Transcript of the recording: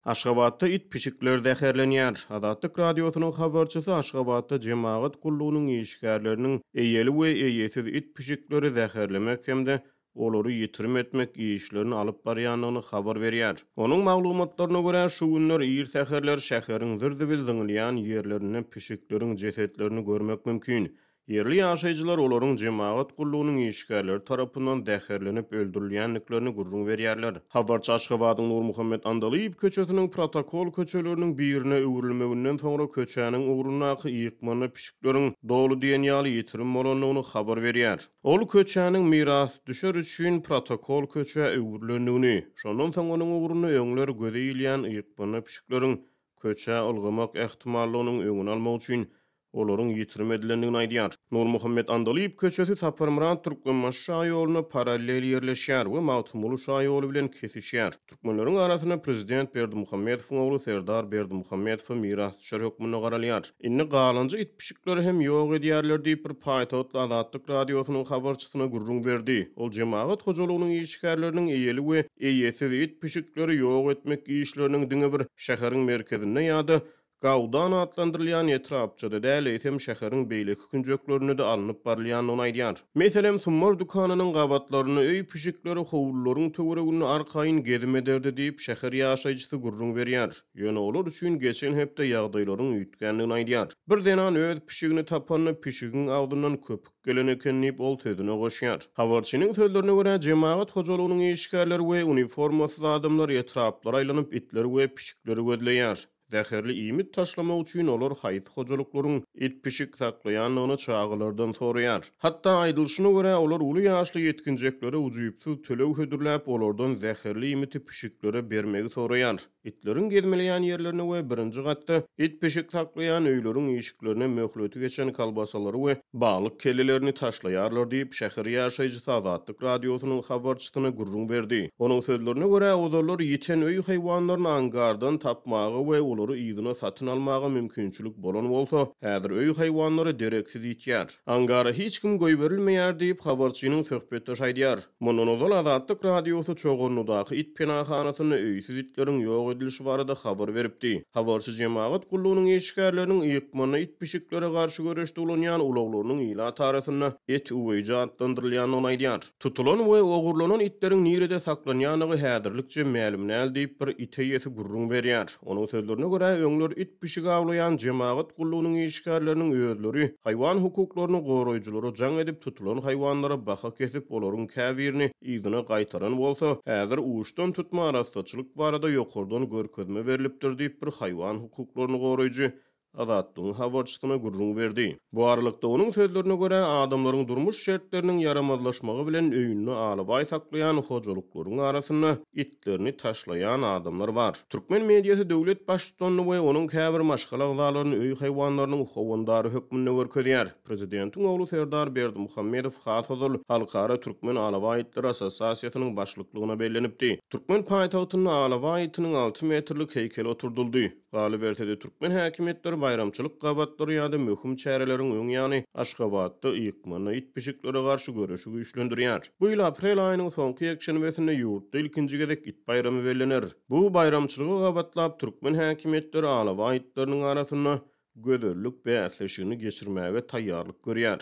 Aşgabatda it-pişikler zäherlenýär. Azatlyk Radiosynyň habarçysy Aşgabatda jemagat gullugynyň işgärleriniň eýeli we eýesiz it-pişikleri zäherlemek hem-de olary ýitirim etmek işlerini alyp barýandygyny habar berýär. Onuň maglumatlaryna görä, şu günler ir säherler şäheriň zir-zibil zyňylýan ýerlerinde pişikleriň jesetlerini görmek mümkin. Ýerli ýaşaýjylar olaryň jemagat gullugynyň işgärleri tarapyndan zäherlenip öldürilýändiklerini gürrüň berýärler. Habarçy Aşgabadyň Nurmuhammet Andalyýew köçesiniň protokol köçeleriniň birine öwrülmeginden soňra köçäniň ugrundaky ýykmanda pişikleriň doly diýen ýaly ýitirim bolandygyny habar berýär. Ol köçäniň mirasdüşer üçin protokol köçä öwrülendigini, şondan soň onuň ugrunda öňler göze ilýän ýykmanda pişikleriň köçä ylgamak ähtimallygynyň öňüni almak üçin olaryň ýitirim edilendigini aýdýar. Nurmuhammet Andalyp köçesi Saparmyrat Türkmenbaşy şaýoluna parallel ýerleşýär we Magtymguly şaýoly bilen kesişýär. Türkmenleriň arasynda prezident Berdimuhamedowyň ogly Serdar Berdimuhamedowa mirasdüşer hökmünde garalýar. Indi galanja it-pişikleri hem ýok edýärler diýip, bir paýtagtly Azatlyk Radiosynyň habarçysyna gürrüň berdi. Ol jemagat hojalygynyň işgärleriniň eýeli we eýesiz it-pişikleri ýok etmek işleriniň diňe bir şäheriň merkezinde ýa-da Gaudan atlandyrylýan etrapçada däl, eýsem şäheriň beýleki künjeklerinde-de alnyp barylýandygyny aýdýar. Meselem, Sumbar dükanynyň gabatlarynda öý pişikleri howlularyň töwereginde arkaýyn gezim ederdi diýip, şäher ýaşaýjysy gürrüň berýär. Ýöne olar üçin geçen hepde ýagdaýlaryň üýtgändigini aýdýar. Bir zenan öz pişigini tapanda, pişigiň agzyndan köpük gelen eken diýip, ol sözüne goşýar. Habarçynyň sözlerine görä, jemagat hojalygynyň işgärleri we uniformasyz adamlar etraplara aýlanyp, itleri we pişikleri gözleýär. Zäherli iýmit taşlamak üçin olar haýsy hojalyklaryň it-pişik saklaýandygyny çagalardan soraýar. Hatda aýdylyşyna görä, olar uly ýaşly ýetginjeklere ujypsyz töleg hödürläp, olardan zäherli iýmiti pişiklere bermegi soraýar. Itleriň gezmeleýän ýerlerine we birinji gatda it-pişik saklaýan öýleriň işiklerine möhleti geçen kolbasalary we balyk kellelerini taşlaýarlar diýip, şäher ýaşaýjysy Azatlyk Radiosynyň habarçysyna gürrüň berdi. Onuň sözlerine görä, ozallar ýiten öý haýwanlaryny angardan tapmaga we olary yzyna satyn almaga mümkinçilik bolan bolsa, häzir öý haýwanlary dereksiz ýitýär. Angara hiç kim goýberilmeýär diýip, habarçynyň söhbetdeşi aýdýar. Mundan ozal Azatlyk Radiosy Çoganlydaky it penahanasynda öýsüz itleriň ýok edilişi barada habar beripdi. Habarçy jemagat gullugynyň işgärleriniň ýykmanda it-pişiklere garşy göreşde ulanýan ulaglarynyň ilat arasynda it üweýji atlandyrylýandygyny aýdýar. Tutulan we ogurlanan itleriň nirede saklanýandygy häzirlikçe mälim däl diýip, bir it eýesi gürrüň berýär. Onuň sözlerine görä, öňler it-pişik awlaýan jemagat gullugynyň işgärleriniň özleri haýwan hukuklaryny goraýjylara jaň edip, tutulan haýwanlara baha kesip, olaryň käbirini yzyna gaýtaran bolsa, häzir uçdan tutma arassaçylyk barada ýokardan görkezme berlipdir diýip, bir haýwan hukuklaryny goraýjy Azatlygyň habarçysyna gürrüň berdi. Bu aralykda, onuň sözlerine görä, adamlaryň durmuş şertleriniň ýaramazlaşmagy bilen öýünde alabaý saklaýan hojalyklaryň arasynda itlerini taşlaýan adamlar bar. Türkmen mediasy döwlet baştutanyny we onuň käbir maşgala agzalaryny öý haýwanlarynyň howandary hökmünde görkezýär. Prezidentiň ogly Serdar Berdimuhamedow has ozal Halkara türkmen alabaý itleri assosiasiýasynyň başlyklygyna bellenipdi. Türkmen paýtagtynda alabaý itiniň alty metrlik heýkeli oturdyldy. Galyberse-de, türkmen häkimiýetleri baýramçylyk gabatlary ýa-da möhüm çäreleriň öň ýany Aşgabatda ýykmanda it-pişiklere garşy göreşi güýçlendirýär. Bu ýyl aprel aýynyň soňky ýekşenbesinde ýurtda ilkinji gezek it baýramy bellener. Bu baýramçylyga gabatlap, türkmen häkimiýetleri alabaý itleriniň arasynda gözellik bäsleşigini geçirmäge taýýarlyk görýär.